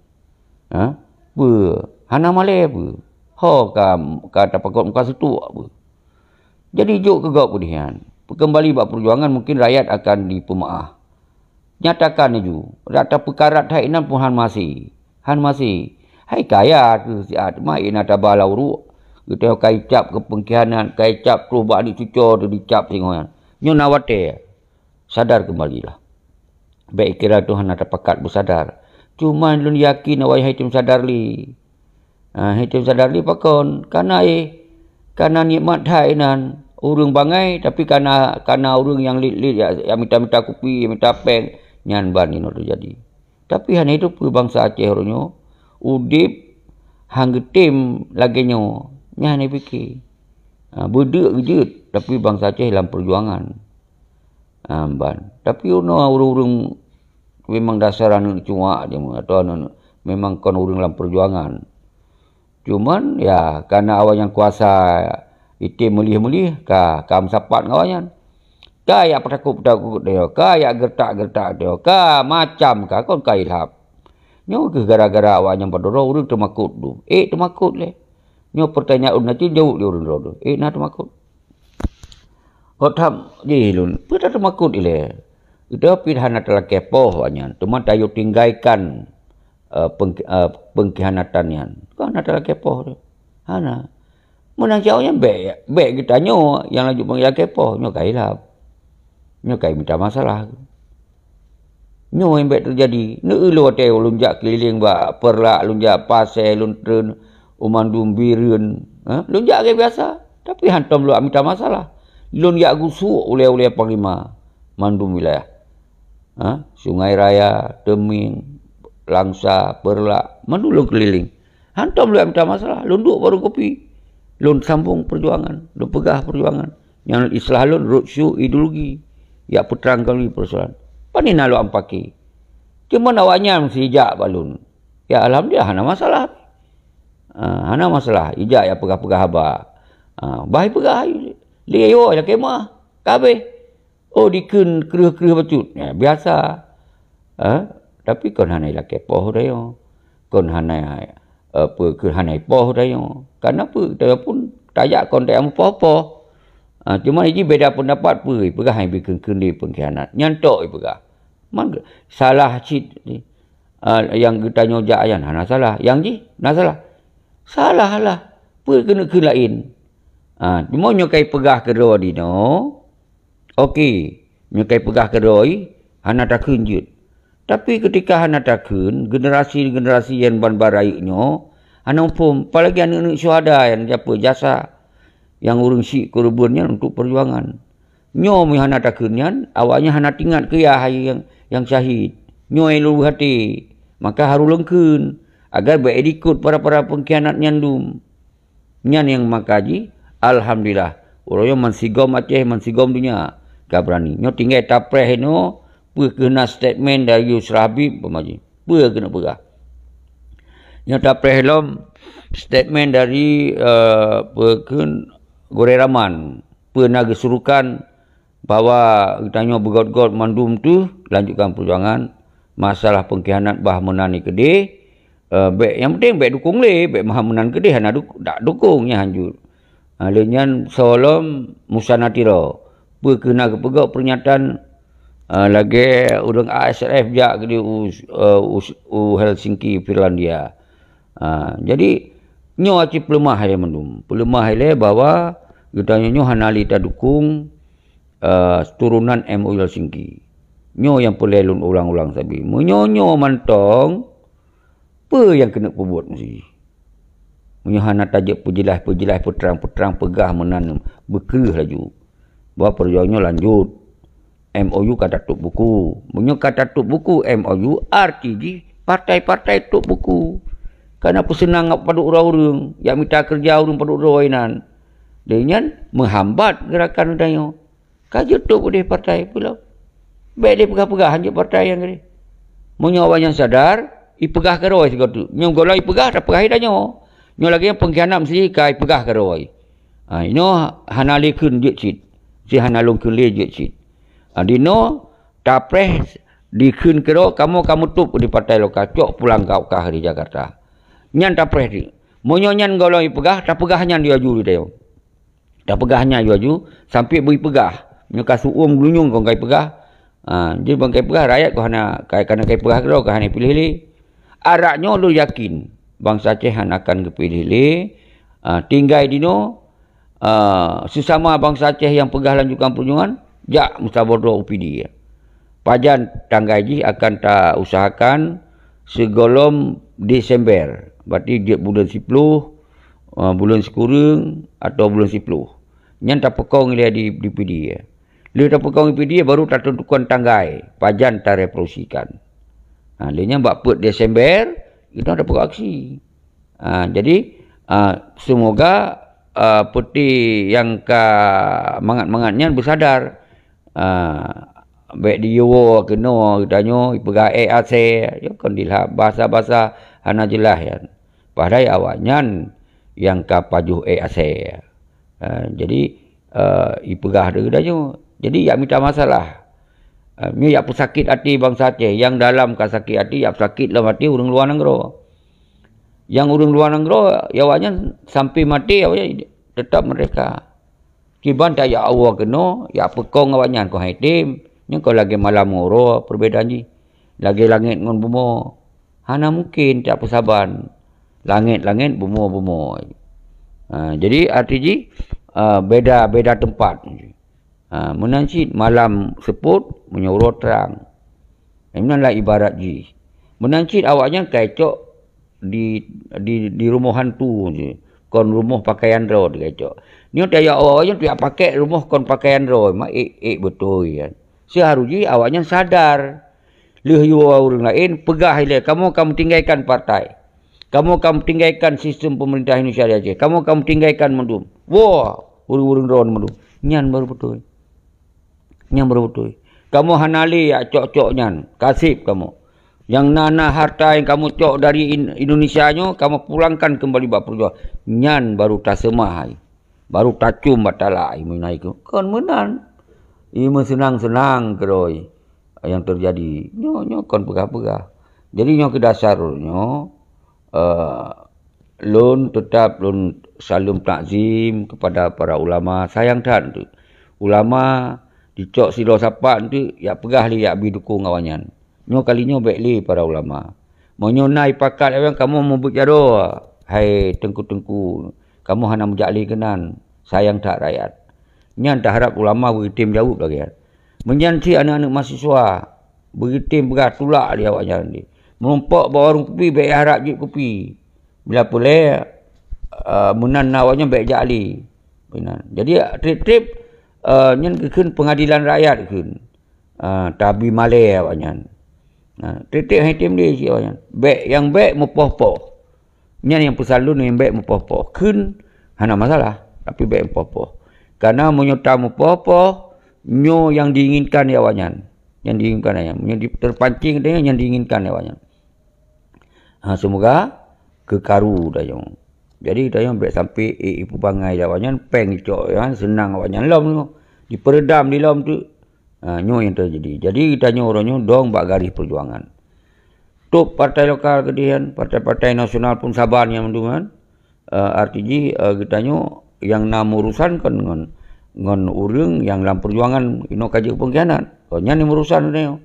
Ha? Peue? Hana malée peue? Ho ka, ka tapakot muka seutuek peue? Jadi jok keu gob peudeh nyan. Peukeumbali bak peujuangan, mungkin rakyat akan dipeumeu'ah. Nyatakan laju, dak tapeukarat hai inan pun han maséh. Han maséh. Hai kaya keuh siat, ma ié na taba lam uruek. Geutanyoe ka icap keu peungkhianat, ka icap troh bak aneuk cucoe teuh dicap singoh nyan. Nyoe na watée. Sadar keumbalilah. Bék kira Tuhan na tapakat beusadar. Cuma lôn yakin awai hai tém sadar lé. Ah, hai tém sadar lé pakon? Kana éh, kana nikmat that inan. Ureuëng bangai, tapi kana, kana ureuëng nyang lit-lit, jak, jak mita-mita kupi, mita péng, nyan ban inoe teujadi. Tapi hana itu peue bansa Aceh uroe nyoe udeb han geutem lagée nyoe, nyan hana pike. Ah, beudeuk geujeuet, tapi bansa Aceh lam peujuangan. Ah, ban. Tapi unoe ureuëng-ureuëng memang dasar aneuk cuak jih, atau aneuk, memang kon ureuëng lam peujuangan. Cuman, ya, kana awak nyang kuasa item meulih-meulih, ka, ka meusapat ngon awak nyan. Ka yak peutakot-peutakot deungoe, ka yak geureutak-geureutak deungoe, ka macam ka kon ka ilhab. Nyoe keuh gara-gara awak nyang padub droe ureuëng teumakot dum. Ék teumakot lé. Nyoe peurtanyaan ulôn na cit jaweueb lé ureuëng droe dum. Ék na teumakot. Kok tham jih lôn, peue tateumakot ilée? Geutanyoe pih hana talakée poh awak nyan, teuma tayue tinggaikan, eh, peung-, eh, peungkhianatan nyan. Kon hana talakée poh teuh. Hana. Meunan cit awak nyan bék, bék geutanyoe nyang laju peulakée poh, nyoe ka ilhab. Nyoe ka imita masalah. Nyoe nyang bék teujadi. Neueu lôn watée lôn jak keulileng bak Peureulak, lôn jak Pasé, lôn treun u mandum Bireuen, ha? Lôn jak lagée biasa, tapi hantom lôn mita masalah. Lôn jak geusuek ulée-ulée panglima mandum wilayah. Ha? Sungai Raya, Teumeng, Langsa, Peureulak, mandum lôn keulileng. Hantom lôn mita masalah, lôn duek warong kopi. Lôn sambong peujuangan, lôn peugah peujuangan. Nyang istilah lôn roadshow ideologi, yak peutrang kali peusoalan. Pane na lôn ampaki. Cuma awak nyan meusti jak bak lôn. Ya, alhamdulillah, hana masalah. Ah, hana masalah, ijak yak peugah-peugah haba. Ah, bah ipeugah, lé yo yak keumah, ka habéh. Oh, dikheun kreueh-kreueh bacut. Ya, biasa. Ha? Tapi kon hana ilakée poh tanyoe. Kon hana, eh, peue keu hana ipoh tanyoe. Kana peue tanyoe pun tajak kon tajak meupoh-poh. Ha, cuma jih beda peundapat peue, ipeugah hai bikheun-kheun di peungkhianat. Nyan tok ipeugah. Man salah cit, ah, nyang geutanyoe jak nyan hana salah. Nyang jih na salah. Salah lah. Peue keuneuk kheun laén. Ah, cuma nyoe kai peugah keudroe dinoe. Oke, nyoe kai peugah keudroe, hana takheun jeuet. Tapi keutika hana takheun, generasi-generasi nyang ban-ban rayeuk nyoe hana muphom, apalagi aneuk-aneuk syuhada nyang japeu jasa nyang ureuëng syik keureubeuen nyan untuk peujuangan. Nyoe meuhana takheun nyan, awaknyan hana teuingat keu yah nyang, nyang syahid. Nyoe lôn beuhati, maka harôh lôn kheun, agar bék idikot para-para peungkhianat nyan dum. Nyan nyang maka jih, alhamdulillah, uroe nyoe mansigom Aceh, mansigom donya ka beurani. Nyoe tinggai tapreh inoe, peue keuh na statement dari Yusra Habib, umpama jih. Peue keuneuk peugah. Nyoe tapreh lom statement dari, eh, peue kheun Gurée Rahman. Peue na geusurukan bahwa geutanyoe beugot-got mandum teuh lanjutkan peujuangan, masalah peungkhianat bah meunan keudeh, eh, bék, nyang penting bék dukong lé, bék bah meunan keudeh hana duk-, dak dukong nyan hanjeuet. Ha, lé nyan soe lom Musa Natiro, peue keuh na geupeugah pernyataan, eh, lagée ureuëng A S R F jak keudeh u, eh, u, u Helsinki, Finlandia. Ha, jadi nyoe cit peuleumah ilée mandum. Peuleumah ilée bahwa geutanyoe nyoe hana lé tadukong eh, turonan M O U Helsinki. Nyoe nyang peureulée lôn ulang-ulang sabe. Meunyoe nyoe mantong, peue nyang keuneuk peubuet meusi? Meunyoe hana tajeuet peujeulaih-peujeulaih, peutrang-peutrang, peugah meunan beukreueh laju bahwa peujuangan nyoe lanjut. M O U ka tatôb buku. Meunyoe ka tatôb buku M O U, arti jih partai-partai tôb buku. Kana peuseunang padub droe ureuëng, jak mita keureuja ureuëng padub droe inan. Lé nyan meuhambat geurakan geutanyoe. Ka jeuet tôb udeh partai peue lom. Bék lé peugah-peugah hanjeuet partai nyang keudeh. Meunyoe awaknyan sadar, ipeugah keudroe sigoe teuk. Nyoe gohlom ipeugah, tapeugah tanyoe. Nyoe lagée pengkhianat meusti ka ipeugah keudroe. Ha, inoe hana lé kheun jeuet cit. Si hana lôn kheun lé jeuet cit. Ha, dinoe tapreh dikheun keudroe kamoe ka meutup di partai lokal, cok pulang ka ukah di Jakarta. Nyan tapreh di. Meunyoe nyan gohlom ipeugah, tapeugah nyan di aju di tanyoe. Tapeugah nyan aju-aju sampai beu ipeugah. Nyoe ka su'uem geulunyueng kon ka ipeugah. Ha, jadi ban ka ipeugah, rakyat kon hana, ka, ka na ka ipeugah keudroe, ka hana ipiléh lé. Arak nyoe lôn yakin, bansa Aceh hana akan geupiléh lé. Ha, tinggai dinoe, ha, sesama bansa Aceh nyang peugah lanjukan peujuangan, jak meusaboh droe u P D I. Pajan tanggai jih akan ta usahakan sigohlom Desember, berarti jeuet buleuen siploh, ha, buleuen sikureueng atawa buleuen siploh. Nyan tapeukong ilée di, di P D I. Lheueh tapeukong di P D I, baru tateuntukan tanggai pajan tarevolusikan. Ha, lheueh nyan bak peuet Desember, kita tapeukong aksi. Ha, jadi, ha, semoga, ha, peuti nyang ka mangat-mangat nyan beusadar. Ha, bék diyue keunoe geutanyoe ipeugah ék asée, ya kon dilhab bahasa-bahasa hana jeulaih nyan. Padahai awaknyan nyang ka pajoh ék asée. Ha, jadi, eh, ipeugah deuh geutanyoe. Jadi, yak mita masalah. Eh, nyoe yak peusakét até bansa Aceh. Nyang dalam ka sakét até, yak peusakét lam até ureuëng luwa nanggroe. Nyang ureuëng luwa nanggroe, ya awaknyan sampai maté, awaknyan tetap merdeka. Kiban ta yak awoe keunoe, yak peukong awaknyan kon hai tem. Nyoe kon lagée malam ngon uroe perbedaan jih. Lagée langét ngon bumoe. Hana mungken tapeusaban. Langét-langét, bumoe-bumoe. Ha, jadi arti jih, ha, beda, beda teumpat. Ha, meunan cit malam seupôt, meunyoe uroe trang. Meunan lah ibarat jih. Meunan cit awaknyan ka icok di, di, di rumoh hantu je. Kon rumoh pakaian droe ka icok. Nyoe tayue awaknyan pihak pakai rumoh kon pakaian droe, ma ék, ék beutôi kan. Seuharus jih awaknyan sadar. Lheueh yue ureuëng laén peugah ilée, "Kamoe ka meutinggalkan partai. Kamoe ka meutinggalkan sistem pemerintah Indonesia di Aceh. Kamoe ka meutinggalkan mandum." Woe, ureuëng-ureuëng droe mandum. Nyan baru beutôi. Nyan baru beutôi. Kamoe hana lé yak cok-cok nyan. Kaseb kamoe. Nyang na-na harta nyang kamoe cok dari In-, Indonesia nyoe, kamoe pulangkan keumbali bak peujuang. Nyan baru taseumah hai. Baru tacum bak talak hai meunan ikeu. Kon meunan. I meuseunang-seunang keudroe nyang teujadi. Nyoe, nyoe kon peugah-peugah. Jadi nyoe keu dasar nyoe, eh, lôn teutap lôn saleuem takzim kepada para ulama. Sayang that teuk. Ulama jicok sidroe sapat teuk, yak peugah lé yak bi dukong awaknyan. Nyoe kali nyoe bék lé para ulama. Meunyoe na ipakat awaknyan kamoe mubuet jaroe, hai teungku-teungku, kamoe hana meujak lé keunan. Sayang that rakyat. Nyan taharab ulama beutem jaweueb lagée nyan. Meunyan cit aneuëk-aneuëk mahasiswa, beutem peugah tulak lé awaknyan. Meurumpok bak warong kupi bék harab jeuet kupi. Bila peureulée, eh, meunan na awaknyan bék jak lé. Meunan. Jadi treb-treb, eh, nyan geukheun peungadilan rakyat kheun. Ah, tabi malée awaknyan. Nah, treb-treb hai tem lé cit awaknyan. Bék, nyang bék meupoh-poh. Nyan nyang peusan lôn nyang bék meupoh-poh. Kheun hana masalah, tapi bék meupoh-poh. Karena meunyoe ta meupoh-poh, nyoe nyang diinginkan lé awaknyan. Nyang diinginkan awaknyan. Meunyoe di-, terpancing tanyoe nyang diinginkan lé awaknyan. Ha, semoga keukaru tanyoe. Jadi tanyoe bék sampai ék ipeubangai lé awaknyan, péng icok awaknyan, seunang awaknyan lom nyoe. Dipeureudam di lom teuk. Ha, nyoe nyang teujadi. Jadi geutanyoe uroe nyoe dong bak garéh peujuangan. Top partai lokal keudeh nyan, partai-partai nasional pun saban nyang mandum nyan. Eh, arti jih, eh, geutanyoe nyang na meurusan kon ngon, ngon ureuëng nyang lam peujuangan inoe ka jeuet peungkhianat. Kon nyan nyang meurusan geutanyoe.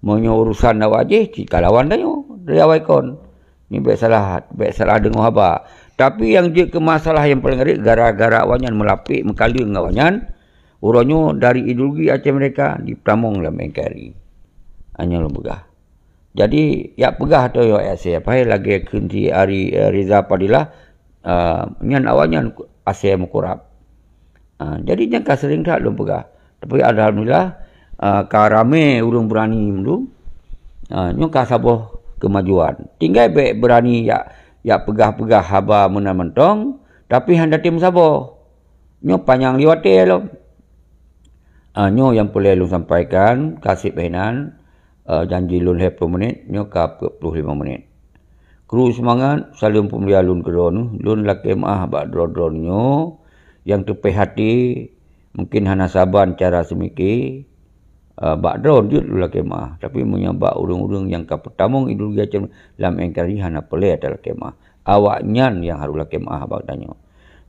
Meunyoe urusan awak jih, cit ka lawan tanyoe dari awai kon. Nyoe bék salah, bék salah deungoe haba. Tapi nyang jeuet keu masalah nyang paleng rayeuk gara-gara awaknyan meulapék meukaleueng awaknyan, uroe nyoe dari ideologi Aceh Merdeka jipeutamong lam N K R I. Nyoe lôn peugah. Jadi, yak peugah ateueh asée, apai lagée kheun si Ari, eh, Riza Fadilah, eh, nyan awaknyan asée meukurab. Ah, jadi nyan ka seuring that lôn peugah. Tapi alhamdulillah, ah, ka ramé ureuëng beurani mandum. Ah, nyoe ka saboh keumajuan. Tinggai bék beurani yak, yak peugah-peugah haba meunan mantong, tapi hana tém saboh. Nyoe panyang liwat watée lom. Ah, nyoe nyang peureulée lôn sampaikan, ka seb hinan, eh, janji lôn lhée ploh menit, nyoe ka peuet ploh limong menit. Kru seumangat, saleuem peumulia lôn keudroe neuh, lôn lakée meuáh bak droe-droe nyoe nyang teupéh até, mungken hana saban cara seumike, eh, bak droe jeuet lôn lakée meuáh. Tapi meunyoe bak ureuëng-ureuëng nyang ka peutamong ideologi Aceh lam N K R I hana peureulée talakée meuáh. Awaknyan nyang harôh lakée meuáh bak tanyoe.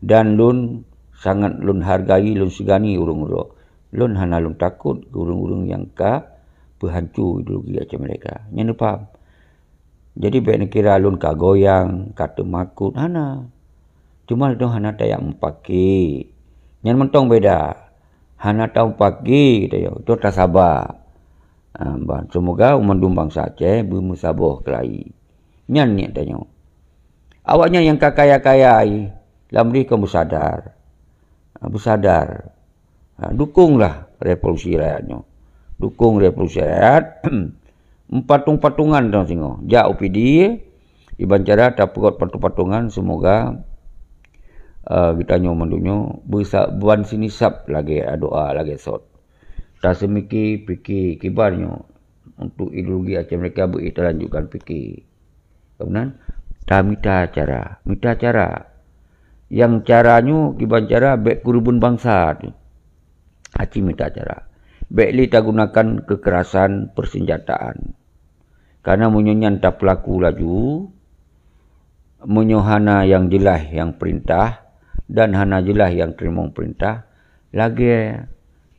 Dan lôn sangat lôn hargai, lôn seugani ureuëng droe. Lôn hana lôn takot keu ureuëng-ureuëng nyang ka peuhanco ideologi Aceh Merdeka. Nyan neupaham? Jadi bék neukira lôn ka goyang, ka teumakot, hana. Cuma lôn hana tajak meupaké. Nyan mantong beda. Hana tameupaké geutanyoe, toh tasaba. Ah, ban, seumoga mandum bansa Aceh beumeusaboh keulayi. Nyan niet tanyoe. Awaknyan nyang ka kaya-kaya lam deh kon beusadar. Ah, beusadar. Ha, dukunglah revolusi rakyat nyoe. Dukung revolusi rakyat. Patong-patongan tanyoe singoh. Jak U P D, iban cara tapeugot patong-patongan, seumoga, eh, geutanyoe mandum nyoe beusa-, ban sinisab lagée doa, lagée sot. Taseumike pike kiban nyoe untuk ideologi Aceh Merdeka beu talanjutkan pike. Kemudian, tamita cara, mita cara. Nyang cara nyoe kiban cara bék keureubeuen bansa tu. Aci mita cara. Bék lé tagunakan keukerasan peusenjataan. Karena meunyoe nyan tapeulaku laju, meunyoe hana nyang jeulaih nyang peurintah dan hana jeulaih nyang teurimong peurintah, lagée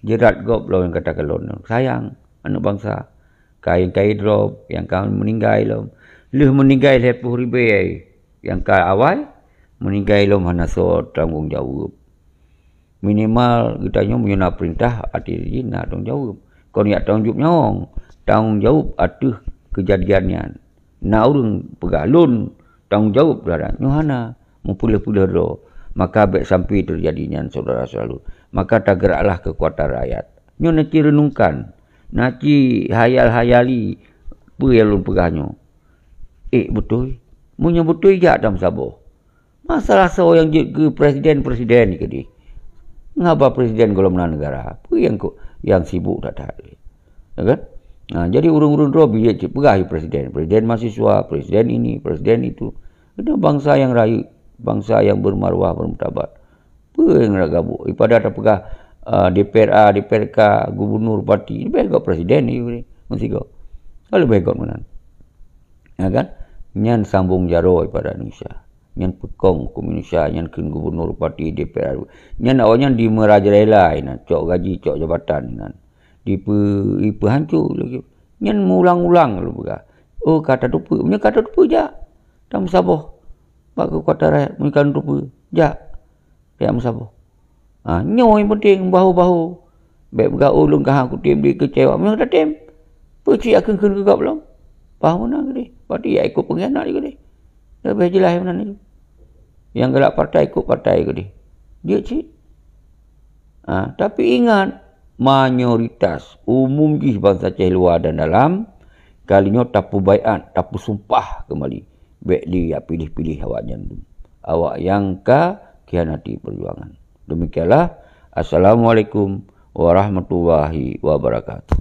jeurat gob lom nyang ka takalon. Sayang aneuëk bansa. Ka nyang ka idrop, nyang ka meuninggai lom. Lheueh meuninggai lhée ploh ribée nyang ka awai, meuninggai lom hana soe tanggong jaweueb. Minimal geutanyoe meunyoe na peurintah, até jih na tanggong jaweueb. Kon jak tanggong jaweueb nyawöng, tanggong jaweueb ateueh keujadian nyan. Na ureuëng peugah lôn tanggong jaweueb terhadap nyoe hana, meupeuleueh-peuleueh droe. Maka bék sampai teujadi nyan, syedara-syedara lôn. Maka tageuraklah keukuatan rakyat. Nyoe na ci renungkan, na ci hayal-hayali peue nyang lôn peugah nyoe. Ék beutôi? Meunyoe beutôi, jak tameusaboh. Masalah soe nyang jeuet keu presiden-presiden keudeh. Ngaba presiden gohlom na negara. Peue nyang ko-, nyang sibuk that-that. Ya kan? Nah, jadi ureuëng-ureuëng droe bijéh cit peugah presiden. Presiden mahasiswa, presiden ini, presiden itu. Itu bansa nyang rayeuk, bansa nyang bermarwah, bermartabat. Peue nyang nak gabuk? Daripada tapeugah, ah, D P R A, D P R K, gubernur, bupati, leubeh gop presiden ni, meusigoe. Leubeh gop meunan. Ya kan? Nyan sambong jaroe daripada Indonesia. Nyan peukong huköm Indonesia, nyan kheun gubernur, bupati, D P R. Nyan awaknyan dimerajalela inan, cok gaji, cok jabatan inan. Dipeu-, dipeuhanco lagi. Nyan meuulang-ulang lôn peugah. Oh, ka tateupeue. Meunyoe ka tateupeue, jak. Tameusaboh. Bak keukuatan rakyat, meunyoe ka tateupeue, jak. Jak meusaboh. Ha, nyoe nyang penting, bahu-bahu. Bék peugah, "Oh, lôn ka han kutem di keucewa." Meunyoe tatem, peue cit akheun-kheun keu gob lom? Paham meunan keudeh. Berarti ya ikut pengkhianat keudeh. Leubeh jeulaih meunan laju. Nyang galak partai ikut partai keudeh. Jeuet cit. Ha, tapi ingat, mayoritas, umum jih bansa Aceh luwa dan dalam, kali nyoe tapeubaiat, tapeusumpah keumbali. Bék lé jak piléh-piléh awaknyan. Awak nyang ka khianati peujuangan. Demikianlah. Assalamualaikum warahmatullahi wabarakatuh.